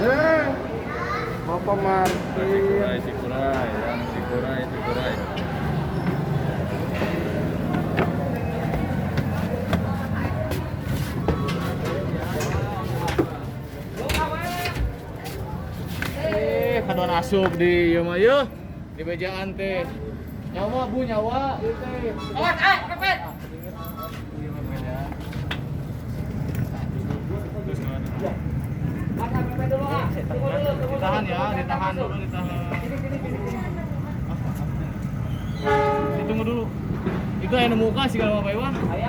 Eh, Bapak Martin. Sikurai, sikurai, yang sikurai, sikurai. Eh, kadon asup di ieu mah yeuh. Di bejaan teh. Nyawa Bu, nyawa ieu teh. Awas, ah, kepet. Kepet dulu, ah. Tunggu dulu, tunggu Ditahan dulu. ya, ditahan dulu, ditahan. Ditunggu dulu. Itu yang muka sih kalau Bapak Iwan. Aya,